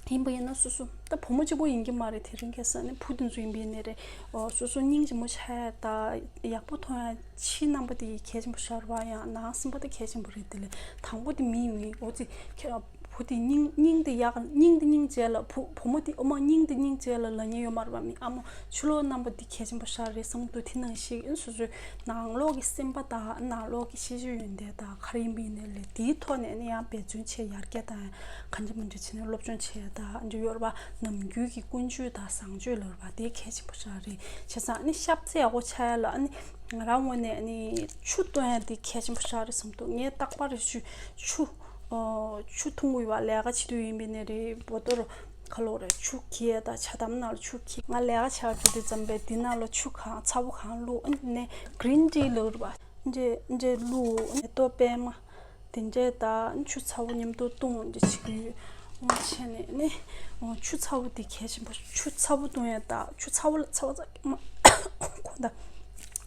ཡིན་པ་ཡིན་ན། སོ་སོ་ད་བུ་མོ་གཅིག་པོ་ཡིན་གྱི་མ་རེད། དེ་རིང་ཁ་སང་ནི་བུ་དེ་ཚོ་ཡིན་པ་ཡིན་ནའི་རེད། ཨོ། སོ་སོ་སྙིང་རྗེ་མོ་ཆགས་ཡ་དང་ཡག་པོ་མཐོང་ཡ། ཕྱི་རྣམ་པ་དེ་གལ་ཆེན་པོ་ཞེ་དྲག་རེད་པ། ཡང་ནང་སེམས་པ་དེ་གལ་ཆེན་པོ་རེད། དེ་ལས་དང་པོ་དེ་མི་ཡིན། འོ་ཙི་ཁྱེད་བུ་དེ་སྙིང་སྙིང་དེ་ཡག་སྙིང་དེ་སྙིང་རྗེ་ལ། བུ་བུ་མོ་དེ། ཨོ་མ། སྙིང་དེ་སྙིང་རྗེ་ལ་ལབ་མཁན་ཡོད་མ་རེད་པ། མི་ཨ་མ་ཕྱི་ལོགས་རྣམ་པ་དེ་གལ་ཆེན་པོ་ཞེ་དྲག་རེད་བསམ་གྱི་འདུག། དེ་ནང་བཞིན་སོ་སོའི་ནང་ལོགས་ཀྱི་སེམས་པ་དང་ནང་ལོགས་ཀྱི་ཤེས་བྱ་ཡོན་ཏན་དང་ག་རེ་ཡིན་པ་ཡིན་ནའི་ལས། དེའི་ཐོག་ནས་ནི་ཡང་འབད་བརྩོན་བྱས། ཡར་རྒྱས་དང་གང་འདྲ་མི་འདྲ་བྱས་ནས་སློབ་སྦྱོང་བྱས་དང་འདྲ་ཡོད་རེད་པ། ནམ་རྒྱུན་གྱི་ཀུན་སྤྱོད་དང་བཟང་སྤྱོད་ལབ་རེད་པ། དེ་གལ་ཆེན་པོ་ཞེ་དྲག་རེད། བྱས་ཙང་ནི་ཤ་ཚ་ཡག་པོ་ཆགས་ཡ་ལ་ནི་ང་རང་ངོས་ནས་ནི་ཆུ་བཏུང་ཡ་དེ་གལ་ཆེན་པོ་ཞེ་དྲག་རེད་བསམ་གྱི་འདུག། ངས་རྟག་པར་ཆུ་ཆུ། ཨོ། ཆུ་འཐུང་གི་ཡོད་པ། ལས་ཀ་བྱེད་དུས་ཡིན་པ་ཡིན་ནའི་རེད། བོ་ཏོར་ག་ལོག་རེད། ཆུ་འཁྱེར་དང་ཇ་དམ་ནང་ལ་ཆུ་འཁྱེར། ང་ལས་ཀ་བྱེད་འགྲོ་དུས་ཙམ་པས་འདི་ནང་ལ་ཆུ་གང་ཚ་པོ་གང་བླུགས། ཨ་ནི་གྷི་རིན་ཊི་ལབ་རེད་པ། འདྲེ་འདྲེ་བླུགས། མེ་ཏོག་པད་མ་དེ་འདྲས་དང་ཆུ་ཚ་པོ་མཉམ་དུ་བཏུང་འདྲ་བྱེད་ཀྱི་ཡོད། འོ་བྱས་ནས་ནི། འོ། ཆུ་ཚ་པོ་དེ་གལ་ཆེན་པོ། ཆུ་ཚ་པོ་བཏུང་ཡ་དང་། ཆུ་ཚ་པོ་ལ་ཚ་པོ་ཚ་མ་གོ་ད།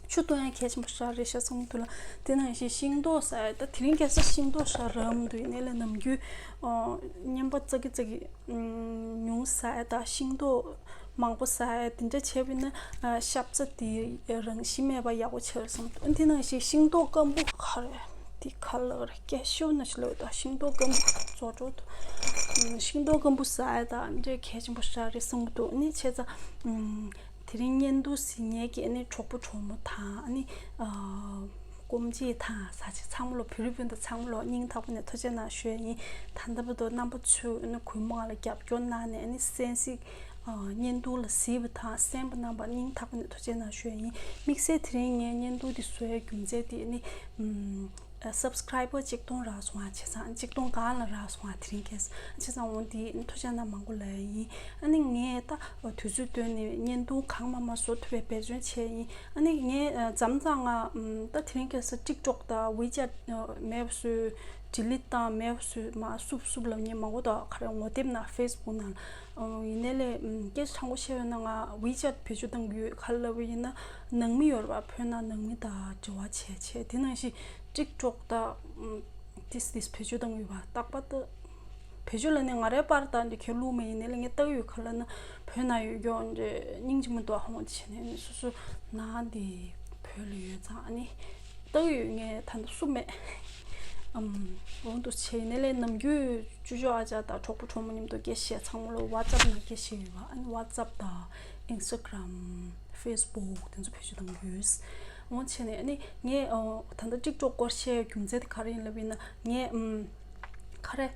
ཆུ་བཏུང་ཡ་གལ་ཆེན་པོ་ཞེ་དྲག་རེད་ཤག་བསམ་གྱི་འདུག་ལ། དེ་ནང་བཞིན་ཤིང་ཏོག་ཟ་ཡ། ད་དེ་རིང་ཁ་སང་ཤིང་ཏོག་ཞེ་དྲག་རག་མི་འདུག། ཡིན་ནའི་ལས་ནམ་རྒྱུན། ཨོ། མཉམ་པ་ཙག་གི་ཙག་གི་ཉུང་ཟ་ཡ་དང་། ཤིང་ཏོག་མང་པོ་ཟ་ཡ། དེ་འདྲ་བྱས་པ་ཡིན་ན། ཨ། ཤ་ཚ་དེ་རང་བཞིན་མེད་པ་ཡག་པོ་ཆགས་བསམ་གྱི་འདུག། དེ་ནང་བཞིན་ཤིང་ཏོག་སྐམ་པོ་ག་རེ་དེ་ག་ལབ་རེད། ཀེ་ཤུ་ནི་ཞིག་ལབ་ཡོད་ད། ཤིང་ཏོག་སྐམ་པོ་ཛོ་ཀྲོ་ཏོ། ཤིང་ཏོག་སྐམ་པོ་ཟ་ཡ་དང་འདྲ་གལ་ཆེན་པོ་ཞེ་དྲག་རེད་བསམ་གྱི་འདུག། ནི་བྱས་ཙང་། དེ་རིང་བརྙན་ཐུང་གཟིགས་མཁན་གྱི་ཨ་ནི་གྲོགས་པོ་གྲོགས་མོ་དང་། ཨ་ནི། ཨ། སྐུ་མཁྱེན་དང་ས་ཆ་ཚང་མ་ལ། བོད་རིགས་སྤུན་ཟླ་ཚང་མ་ལ་སྙིང་ཐག་པ་ནས་ཐུགས་རྗེ་གནང་ཞུ་ཡ་ཡིན། ད་ལྟ་བར་དུ་རྣམ་པ་ཚོས་ཨ་ནི་གུས་མོ་ང་ལ་རྒྱབ་སྐྱོར་གནང་ནས། ཨ་ནི་གསན་གཟིགས། ཨ། བརྙན་ཐུང་ལ་གཟིགས་པ་དང་གསན་པ་གནང་བར་སྙིང་ཐག་པ་ནས་ཐུགས་རྗེ་གནང་ཞུ་ཡ་ཡིན། དམིགས་བསལ་དེ་རིང་ངས་བརྙན་ཐུང་འདི་བཟོ་ཡའི་རྒྱུ་མཚན་དེ་ཨ་ནི། ཨམ། ཨ། སབ་སི་ཀ་རའི་བར་གཅིག་སྟོང་རག་སོང་ཨ། བྱས་ཙང་གཅིག་སྟོང་སྒང་ལ་རག་སོང་ཨ། དེ་རིང་ཁ་སང་། བྱས་ཙང་འོ་འདི་ཐུགས་རྗེ་གནང་མང་པོ་ལབ་ཡ་ཡིན། ཨ་ནི་ངས་ད་དུས་ཚོད་བཏོན་ནས་བརྙན་ཐུང་གང་མང་མང་བཟོ་ཐུབ་པའི་འབད་བརྩོན་བྱས་ཡིན། ཨ་ནི་ངས། ཨ། མཚམས་མཚམས་ང་། ཨམ། ད་དེ་རིང་ཁ་སང་ཊིག་ཊོག་དང་ཝི་ཅེཊ། ཨ། མེད་པ་བཟོས། ཌི་ལིཊ་བཏང་། མེད་པ་བཟོས། མར་བསུབ་བསུབ་ལབ་མཁན་མང་པོ་འདུག། ག་རེ་ངོ་དེབ་ནང་ཕེ་སི་བུག་ནང་། ཨ། ཡིན་ནའི་ལས། ཨམ། སྐད་ཆ་དྲང་པོ་བཤད་ཡོད་ན་ང་ཝི་ཅེཊ་བེད་སྤྱོད་གཏོང་གི་ཡོད། ག་རེ་ལབ་པ་ཡིན་ན་ནང་མི་ཡོད་རེད་པ། བོད་ནང་ནང་མི་དང་འབྲེལ་བ་བྱས་བྱས། དེ་ནང་བཞིན་ཊིག་ཊོག་དང་། ཨམ། ཏིས་ཏིས་བེད་སྤྱོད་གཏོང་གི་ཡོད་པ། རྟག་པར་ད་བེད་སྤྱོད་ལབ་ནས་ང་རའི་པར་དང་འདི་ཁྱོད་བླུགས་མེད། ཡིན་ནའི་ལས་ངས་ལྟ་གི་ཡོད། ག་རེ་ལབ་ན་བོད་ནང་ཡོད་རྒྱུ་འདྲ་སྙིང་རྗེ་མོ་འདུག་ཨ། འོ་དེ་བྱས་ནས་ཨ་ནི་སོ་སོ་ནང་འདི་བོད་ལ་ཡོད་ཙང་ཨ་ནི་ལྟ་གི་ཡོད། ངས་ད་ལྟ་བསུབ་མེད། ཨམ། འོ་འདུག་བྱས། ཡིན་ནའི་ལས་ནམ་རྒྱུན་ཅོ་ཅོ་ཨ་ཅག་དང་གྲོགས་པོ་གྲོགས་མོ་མཉམ་དུ་སྐད་བཤད། ཚང་མ་ལ་ཝ་ཊི་སབ་ནང་སྐད་བཤད་ཡོད་པ། ཨ་ནི་ཝ་ཊི་སབ་དང་ཨིན་སི་ཊ་གྷི་རམ། ཕེ་སི་བུག་དེ་ཚོ་བེད་སྤྱོད་གཏོང་གི་ཡོད། འོ་བྱས་ནས་ཨ་ནི་ངས། ཨོ། ད་ལྟ་ཊིག་ཊོག་སྐོར་བཤད་རྒྱུ་མཚན་དེ་ག་རེ་ཡིན་ལབ་ཡིན་ན། ངས། ཨམ། ག་རེ།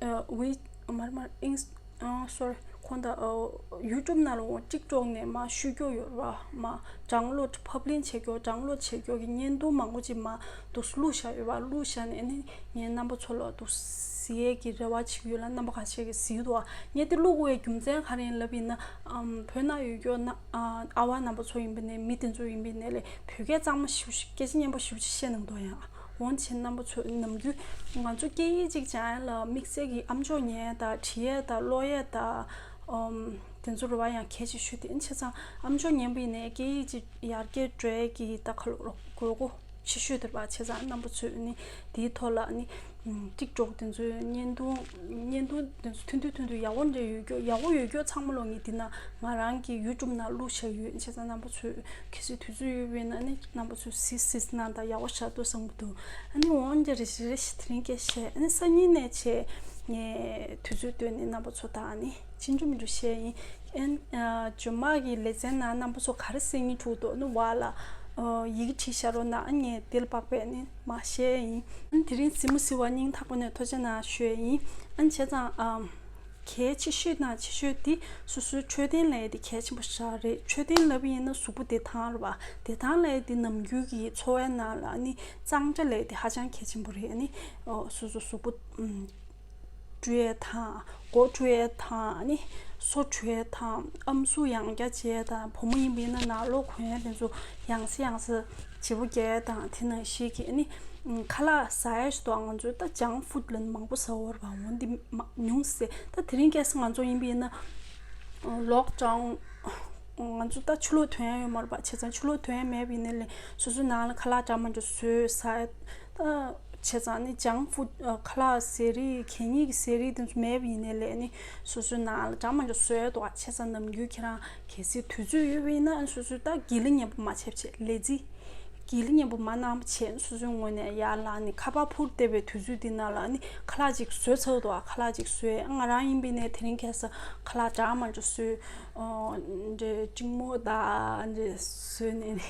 ཨ། ཝི། མར་མར་ཨིན། ཨ། སོ་རི། ཁོང་ད། ཨ། ཡུ་ཊུབ་ནང་ལ། འོ། ཊིག་ཊོག་ནས་མར་བཤུས་རྒྱུ་ཡོད་རེད་པ། མར་ཌའུན་ལོཌ། ཕབ་ལེན་བྱེད་རྒྱུ། ཌའུན་ལོཌ་བྱེད་རྒྱུ་གི་བརྙན་ཐུང་མང་པོ་ཅིག་མར་འདུག་སེ་བླུགས་བཞག་ཡོད་པ། བླུགས་བཞག་ནས་ཨ་ནི་ངས་རྣམ་པ་ཚོ་ལ་འདུག་སེ་གཟིགས་ཡས་ཀྱི་རེ་བ་བྱེད་ཀྱི་ཡོད་ལ། རྣམ་པ་ཁ་ཤས་ཀྱིས་གཟིགས་འདུག་པ། ངས་དེ་བླུགས་དགོས་པའི་རྒྱུ་མཚན་ག་རེ་ཡིན་ལབ་ཡིན་ན། ཨམ། བོད་ནང་ཡོད་རྒྱུ་ན། ཨ། ཨ་བ་རྣམ་པ་ཚོ་ཡིན་པ་ནས། མི་དེ་ཚོ་ཡིན་པ་ནས་ལས་བོད་སྐད་གཙང་མ་ཞེ་པོ་ཅིག། སྐད་ཆ་སྙན་པོ་ཞེ་པོ་ཅིག་བཤད་གནང་འདུག་ཡ། འོ་བྱས་རྣམ་པ་ཚོ་ནམ་རྒྱུན་ང་ཚོ་སྐད་ཡིག་ཅིག་སྦྱང་ཡ་ལ་དམིགས་བསལ་གྱི་ཨམ་ཅོག་ཉན་ཡ་དང་བྲིས་ཡ་དང་ཀློག་ཡ་དང་། ཨམ། དེ་ཚོ་རེད་པ། ཡང་གལ་ཆེ་ཤོས་དེ། བྱས་ཙང་ཨམ་ཅོག་ཉན་པ་ཡིན་ནའི་སྐད་ཡིག་ཅིག་ཡར་རྒྱས་འགྲོ་ཡ་གི་ད་ག་ལབ་དགོས་མཁོ་ཆེ་ཤོས་དེ་རེད་པ། བྱས་ཙང་རྣམ་པ་ཚོས་ནི་དེའི་ཐོག་ལ་ནི། ཨམ། ཊིག་ཊོག་དེ་ཚོའི་བརྙན་ཐུང་། བརྙན་ཐུང་དེ་ཚོ་ཐུང་ཐུང་ཐུང་ཐུང་ཡག་པོ་འདྲ་ཡོད་རྒྱུ། ཡག་པོ་ཡོད་རྒྱུ་ཚང་མ་ལོ་ངས་འདི་ན་ང་རང་གི་ཡུ་ཊུབ་ནང་བླུགས་བཞག་ཡོད། བྱས་ཙང་རྣམ་པ་ཚོས་གལ་སྲིད་དུས་ཚོད་ཡོད་པ་ཡིན་ན་ནི་རྣམ་པ་ཚོས་གཟིགས་གཟིགས་གནང་དང་། ཡག་པོ་ཞེ་དྲག་འདུག་བསམ་གྱི་འདུག། ཨ་ནི་འོ་འདྲ་རེ་ཞིག་རེ་ཞིག་དེ་རིང་སྐད་བཤད། ཨ་ནི་སང་ཉིན་ནས་བྱས་ངས་དུས་ཚོད་བཏོན་ནས་རྣམ་པ་ཚོ་དང་ནི་ཕྱིན་ཅུ་མི་འགྲོ་བཤད་ཡིན། ཨན། ཨ། རྗེས་མ་གི་ལེ་ཚན་ནང་རྣམ་པ་ཚོ་ག་རེ་གསན་སྙིང་འདོད་འདུག་ནི་བ་ལ། ཨ། ཡི་གེ་བྲིས་བཞག་རོགས་གནང་། ཨ། ངས་དེ་ལ་དཔག་པའི་ནི་མར་བཤད་ཡིན། ཨ། དེ་རིང་གཟིགས་མོ་གཟིགས་པར་སྙིང་ཐག་པ་ནས་ཐུགས་རྗེ་གནང་ཞུ་ཡ་ཡིན། ཨ། བྱས་ཙང་། ཨ། གལ་ཆེ་ཤོས་ནང་ཆེ་ཤོས་དེ་སོ་སོའི་འཕྲོད་བསྟེན་ལབ་ཡ་དེ་གལ་ཆེན་པོ་ཞེ་དྲག་རེད། འཕྲོད་བསྟེན་ལབ་པ་ཡིན་ན་གཟུགས་པོ་བདེ་ཐང་རེད་པ། བདེ་ཐང་ལབ་ཡ་དེ་ནམ་རྒྱུན་གྱི་འཚོ་བའི་ནང་ལ་ནི་གཙང་སྦྲ་ལབ་ཡ་དེ་ཧ་ཅང་གལ་ཆེན་པོ་རེད། ཨ་ནི། ཨོ། སོ་སོ་གཟུགས་པོ། ཨམ། བཀྲུ་ཡས་དང་། མགོ་བཀྲུ་ཡས་དང་། ཨ་ནི་སོ་བཀྲུ་ཡས་དང་། ཨམ་སྲུ་ཡང་བསྐྱར་བྱེད་ཡས་དང་། བུ་མོ་ཡིན་པ་ཡིན་ན་ནང་ལོགས་གོན་ཡས་དེ་ཚོ་ཡང་སེ་ཡང་སེ་བརྗེ་པོ་རྒྱག་ཡས་དང་། དེ་ནང་བཞིན་གྱི་ཨ་ནི་ཁ་ལག་ཟ་ཡས་ཞིག་འདུག་ང་ཚོ་ད་ཇང་ཕུཌ་ལབ་ནས་མང་པོ་ཟ་འོ་ར་བ། འོ་འདི་མ་ཉུང་སེ། ད་དེ་རིང་ཁ་སང་ང་ཚོ་ཡིན་པ་ཡིན་ན་ལོག་ཀྲའུན། ང་ཚོ་ད་ཆུ་ལོག་ཐོན་ཡ་ཡོད་མ་རེད་པ། བྱས་ཙང་ཆུ་ལོག་ཐོན་ཡ་མེད་པ་ཡིན་ནའི་ལས་སོ་སོའི་ནང་ལ་ཁ་ལག་འདྲ་མི་འདྲ་བཟོས་ཟ་ཡ། ད་བྱས་ཙང་ནི་ཇང་ཕུཌ། ཁ་ལག་ཟས་རིགས། གད་སྙིགས་ཀྱི་ཟས་རིགས་དེ་ཚོ་མེད་པ་ཡིན་ནའི་ལས་ནི་སོ་སོའི་ནང་ལ་འདྲ་མི་འདྲ་བཟོས་འདུག་བ། བྱས་ཙང་ནམ་རྒྱུན་ཁྱེད་རང་གལ་སྲིད་དུས་ཚོད་ཡོད་པ་ཡིན་ན་སོ་སོའི་ད་དགེ་ལེགས་ཉམ་པོ་མ་བྱས་བྱས་ལས་རྩིས། དགེ་ལེགས་ཉམ་པོ་མ་གནང་བ་བྱས་ནི་སོ་སོའི་ངོས་ནས་ཡར་ལངས་ནས་ཁ་པར་འཕུར་བསྡད་པའི་དུས་ཚོད་འདི་ནང་ལ་ནི་ཁ་ལག་ཅིག་བཟོས་ཚར་འདུག་བ། ཁ་ལག་ཅིག་བཟོས། ང་རང་ཡིན་པ་ཡིན་ནའི་དེ་རིང་ཁ་སང་ཁ་ལག་འདྲ་མི་འདྲ་བཟོས། འདྲེ་ཀྲིང་མོ་དང་འདྲེ་བཟོས་ནས་ནི་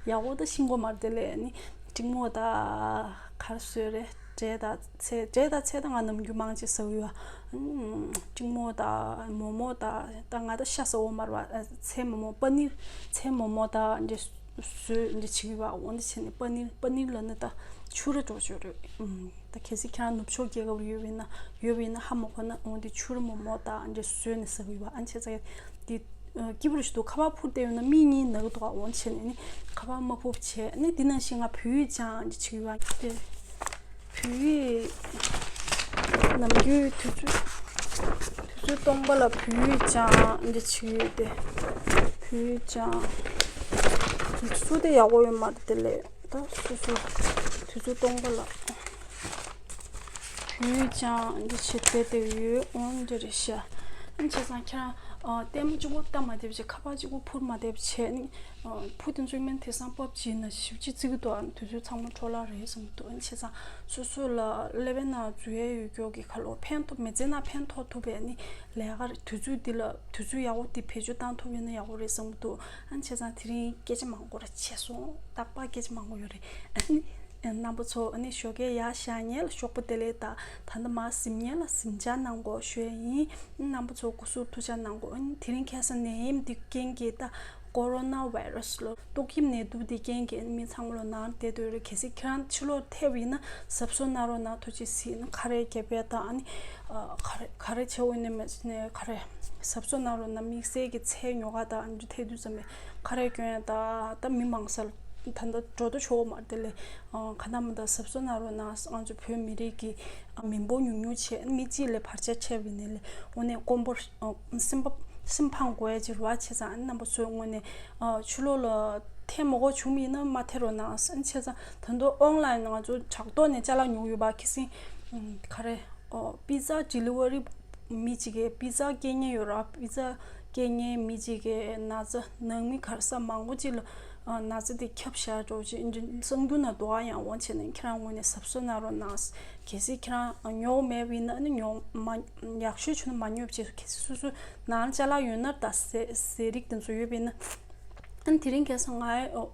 ཡག་པོ་ད་ཤེས་ཀྱི་མ་རེད། དེ་ལས་ནི་ཀྲིང་མོ་དང་ག་རེ་བཟོས་རེད། འབྲས་དང་ཚལ། འབྲས་དང་ཚལ་ད་ང་ནམ་རྒྱུན་མང་ཆེ་ཟ་གི་ཡོད། ཨ། ཀྲིང་མོ་དང་མོག་མོག་དང་། ད་ང་ད་ཤ་ཟ་འོ་མ་རེད་བ། ཚལ་མོག་མོག་པ་ནིར། ཚལ་མོག་མོག་དང་འདྲེ་བཟོས་འདྲེ་བྱེད་ཀྱི་ཡོད་བ། འོ་འདྲེ་བྱས་ནས་པ་ནིར། པ་ནིར་ལབ་ན་ད་ཕྱུ་ར་འདྲ་པོ་ཅིག་རེད། ཨ། ད་གལ་སྲིད་ཁྱེད་རང་ནུབ་ཕྱོགས་རྒྱལ་ཁབ་ཡོད་པ་ཡིན་ན། ཡོད་པ་ཡིན་ན་ཧ་མ་གོ་ན། འོ་འདི་ཕྱུ་ར་མོག་མོག་དང་འདྲེ་བཟོས་ནས་ཟ་གི་ཡོད་བ། ཨ། བྱས་ཙང་འདི་སྐྱིད་པོ་ཞིག་འདུག་ཁ་པར་འཕུར་བསྡད་ཡོད་ན་མིག་གཉིས་ན་གི་འདུག་འོ་བྱས་ནས་ནི་ཁ་པར་མ་འཕུར་བྱས་ནི། འདི་ནང་བཞིན་ང་བོད་ཡིག་སྦྱང་འདི་བྱེད་ཀྱི་ཡོད་བ། དེ་བོད་ཡིག་ནམ་རྒྱུན་དུས་ཚོད་དུས་ཚོད་སྟོང་པ་ལ་བོད་ཡིག་སྦྱང་འདི་བྱེད་ཀྱི་ཡོད། དེ་བོད་ཡིག་སྦྱང་། དེ་ཚོ་དེ་ཡག་པོ་ཡོད་མ་རེད། དེ་ལས་ད་སོ་སོ་དུས་ཚོད་སྟོང་པ་ལ་བོད་ཡིག་སྦྱང་འདི་བྱེད་བསྡད་དེ་ཡོད། འོ་འདི་རེད་ཤག་ཨ། བྱས་ཙང་ཁྱེད་རང་ཨ་ལྟད་མོ་གཅིག་པོ་ལྟ་མ་བསྡད་པ་བྱས། ཁ་པར་གཅིག་པོ་འཕུར་མ་བསྡད་པ་བྱས་ནི། ཨ། བུ་དེ་ཚོ་ཡིན་ན་དེང་སང་པབ་ཇི་ན་ཞིབ་ཅིག་བརྩི་གི་འདུག་ཨ། དུས་ཚོད་ཚང་མ་འཕྲོ་བརླག་རེད་བསམ་གི་འདུག་ཨ། བྱས་ཙང་སོ་སོ་ལ་ཀླད་པའི་ནང་འཛུལ་ཡས་ཡོད་རྒྱུ་གི་ཁ་ལོ་ཕན་ཐོགས། མི་ཚེ་ནང་ཕན་ཐོགས་ཐུབ་པའི་ནི་ལས་ཀ་རེད། དུས་ཚོད་འདི་ལ་དུས་ཚོད་ཡག་པོ་འདི་བེད་སྤྱོད་བཏང་ཐུབ་ཡོད་ན་ཡག་པོ་རེད་བསམ་གི་འདུག་ཨ། བྱས་ཙང་དེ་རིང་སྐད་ཆ་མང་པོ་ར་བྱས་སོང་། རྟག་པར་སྐད་ཆ་མང་པོ་ཡོད་རེད། ཨ་ནི་རྣམ་པ་ཚོ། ཨ་ནི་ཞོགས་ཀས་ཡར་བཞེངས་མཁན་ལ་ཞོགས་པ་བདེ་ལེགས་དང་། ད་ལྟ་མར་གཟིམ་མཁན་ལ་གཟིམ་འཇག་གནང་དགོས་ཞུ་ཡ་ཡིན། རྣམ་པ་ཚོ་སྐུ་གཟུགས་ཐུགས་ཅག་གནང་དགོས། ཨ་ནི་དེ་རིང་ཁ་སང་ནད་ཡམས་འདི་རྐྱེན་གྱིས། ད་ཀོ་རོ་ན་བྷའི་ར་སི་ལོ། ཏོག་དབྱིབས་ནད་དུག་འདི་རྐྱེན་གྱིས་མི་ཚང་མ་ལོ་ནང་བསྡད་སྡོད་རེད། གལ་སྲིད་ཁྱེད་རང་ཕྱི་ལོགས་ཐེབས་ཡིན་ན་གཟབ་གཟབ་གནང་རོགས་གནང་། ཐུགས་རྗེ་གཟིགས། ཨ་ནི་ཁ་རས་བརྒྱབ་ཡས་དང་། ཨ་ནི་ཨ་ག་རེ་ག་རེ་བྱེད་འོས་ནས་མེད་ནས་ག་རེ་གཟབ་གཟབ་གནང་རོགས་གནང་། དམིགས་བསལ་གྱི་ཚལ་ཉོ་ག་དང་། ཨ་ནི་ཐལ་རྡུལ་ཙམ་པའི་ཁ་རས་གྱོན་ཡས་དང་། ད་མི་མང་ས་ལ་ད་ལྟ་འགྲོ་ལྡོག་ཆོག་གི་མ་རེད། དེ་ལས་ཨ་ག་ན་མ་ད་གཟབ་གཟབ་གནང་རོགས་གནང་། ང་ཚོ་བོད་མི་རིགས་ཀྱི་མི་འབོར་ཉུང་ཉུང་བྱས། མི་གཅིག་ལས་བར་ཆད་ཆེ་བ་ཡིན་ནའི་ལས། འོ་ནས་དཀོན་པོ་སེམས་པ་སེམས་ཕམ་དགོས་ཡ་ཅིག་རེད་བ། བྱས་ཙང་ཨ་ནི་རྣམ་པ་ཚོའི་ངོས་ནས་ཨ་ཕྱི་ལོགས་ལ་ཐེབས་མ་དགོས་བྱུང་བ་ཡིན་ན་མ་ཐེབས་རོགས་གནང་། ཨ་ནི་བྱས་ཙང་ད་དུང་ཨོན་ལན་ང་ཚོ་དྲ་ཐོག་ནས་ཅ་ལག་ཉོ་གི་ཡོད་པ། ཁ་སང་ཨ་ག་རེ་ཨ་པི་ཛ་ཌི་ལི་ཝ་རི་མི་གཅིག་གིས་པི་ཛ་སྐྱེལ་མཁན་ཡོད་རེད་བ། པི་ཛ་སྐྱེལ་མཁན་མི་གཅིག་གིས་ན་ཚ་ནང་མི་ག་རེ་ས་མང་པོ་ཅིག་ལ་ཨ་ན་ཚ་དེ་ཁྱབ་བཞག་འགྲོ་ཅིག་ཨ་ནི་གསར་འགྱུར་ནང་འདུག་ཨ། ཡང་འོང་བྱས་ནས་ཁྱེད་རང་ངོས་ནས་གཟབ་གཟབ་གནང་རོགས་གནང་། གལ་སྲིད་ཁྱེད་རང་ཉོ་མེད་པ་ཡིན་ན་ཨ་ནི་ཉོ་མ་ཡག་ཤོས་བྱུང་ན་མ་ཉོ་བྱས། གལ་སྲིད་སོ་སོའི་ནང་ཅ་ལག་ཡོད་ན། ད་ཟས་ཟས་རིགས་དེ་ཚོ་ཡོད་པ་ཡིན་ན། ཨ་ནི་དེ་རིང་ཁ་སང་ང་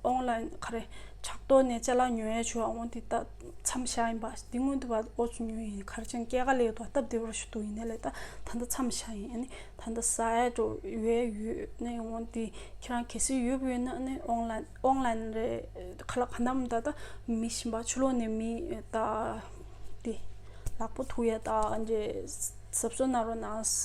ཨོན་ལན་ག་རེ་དྲ་ཐོག་ནས་ཅ་ལག་ཉོ་ཡས་བྱུང་བ། འོ་འདི་ད་མཚམས་བཞག་ཡིན་པ། འདི་སྔོན་དུ་བ་ཨོ་ཚོ་ཉོས་ཡིན། ག་རེ་བྱས་ན་སྐྱེད་ཀ་ལས་ཡོད་དོ། སྟབས་བདེ་པོ་ཞིག་འདུག་ཡིན་ནའི་ལས་ད་ད་ལྟ་མཚམས་བཞག་ཡིན། ཨ་ནི་ད་ལྟ་ཟ་ཡས་འགྲོ་ཡས་ཡོད་ནས། འོ་འདི་ཁྱེད་རང་གལ་སྲིད་ཡོད་པ་ཡོད་ན་ཨ་ནི་ཨོན་ལན་ཨོན་ལན་རེད། ག་ལ་ག་ནམ་ད་ད་མི་གཞན་པ་ཕྱི་ལོགས་ནས་མི་ད་འདི་ལག་པ་ཐུག་ཡས་ད་འདྲེ་གཟབ་གཟབ་གནང་རོགས་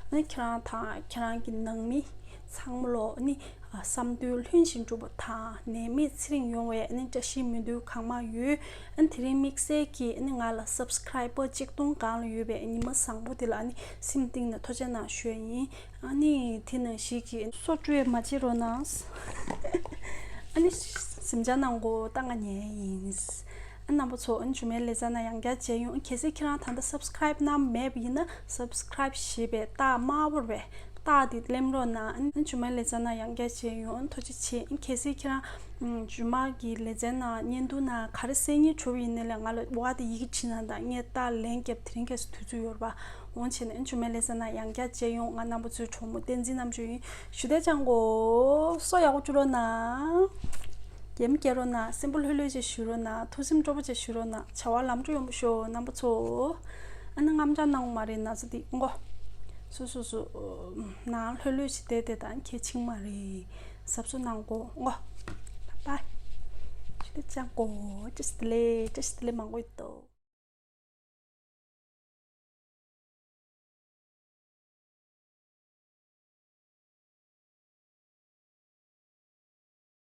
གནང་། ཨ་ནི་ཁྱེད་རང་དང་ཁྱེད་རང་གི་ནང་མི་ཚང་མ་ལོ་ཨ་ནི་བསམ་དོན་ལྷུན་གྱིས་འགྲུབ་པ་དང་། ནད་མེད་ཚེ་རིང་ཡོང་བའི་ཨ་ནི་བཀྲ་ཤིས་སྨོན་འདུན་གང་མང་ཡོད། ཨ་ནི་དེ་རིང་དམིགས་བསལ་གྱིས་ཨ་ནི་ང་ལ་སབ་སི་ཀ་རའི་བར་གཅིག་སྟོང་སྒང་ལ་ཡོད་པའི་ཉི་མ་བཟང་པོ་དེ་ལ་ཨ་ནི་སེམས་གཏིང་ནས་ཐུགས་རྗེ་གནང་ཞུ་ཡ་ཡིན། ཨ་ནི་དེ་ནང་བཞིན་གྱི་སོ་བཀྲུ་ཡས་མ་བརྗེད་རོགས་གནང་། ཨ་ནི་གཟིམ་འཇག་གནང་དགོས། ད་ང་ཉལ་ཡིན། ཨ་རྣམ་པ་ཚོ། ཨ་ནི་མཇུག་མའི་ལེ་ཚན་ནང་ཡང་བསྐྱར་མཇལ་ཡོང་། གལ་སྲིད་ཁྱེད་རང་ད་ལྟ་སབ་སི་ཀ་རའིབ་གནང་མེད་པ་ཡིན་ན་སབ་སི་ཀ་རའིབ་ཞེས་པའི་རྟགས་དམར་པོ་རེད་པས། རྟགས་དེ་གླེམ་རོགས་གནང་། ཨ་ནི་མཇུག་མའི་ལེ་ཚན་ནང་ཡང་བསྐྱར་མཇལ་ཡོང་། ཨ་ནི་ཐུགས་རྗེ་ཆེ། ཨ་ནི་གལ་སྲིད་ཁྱེད་རང་མཇུག་མ་གི་ལེ་ཚན་ནང་བརྙན་ཐུང་ནང་ག་རེ་གསན་སྙིང་བྲོ་བ་ཡིན་ནའི་ལས་ང་ལ་འོག་དེ་ཡི་གེ་བྲིས་གནང་དང་། ངས་རྟགས་ལན་བརྒྱབ། དེ་རིང་ཁ་སང་དུས་ཚོད་ཡོད་རེད་པ། འོང་བྱས་ནས་མཇུག་མའི་ལེ་ཚན་ནང་ཡང་བསྐྱར་མཇལ་ཡོང་། ང་རྣམ་པ་ཚོའི་གྲོགས་མོ་བསྟན་འཛིན་རྣམ་དཔྱོད་ཡིན། ཞུ་དེ་ཅང་གོ། སོ་ཡག་པོ་བཅུ་རོགས་གནང་། གད་མོ་བགད་རོགས་གནང་། སེམས་པ་ལྷོད་ལྷོད་བྱས་བཞུགས་རོགས་གནང་། ཐུགས་སེམས་སྤྲོ་པོ་བྱས་བཞུགས་རོགས་གནང་། བྱ་བ་ལམ་འགྲོ་ཡོང་བ་ཤོག་རྣམ་པ་ཚོ། ཨ་ནི་རྔམ་ཅང་གནང་མ་རེད་ན་ཚ་འདི་མགོ། སོ་སོ་སོ། ནང་ལྷོད་ལྷོད་བྱས་བསྡད་བསྡད་དང་། ཁྱད་ཆིང་མ་རེད། གཟབ་གཟབ་གནང་གོ་མགོ། པ་པ། ཞུ་དེ་ཅང་གོ། བཀྲ་ཤིས་བདེ་ལེགས། བཀྲ་ཤིས་བདེ་ལེགས་མང་པོ་ཡོད་དོ།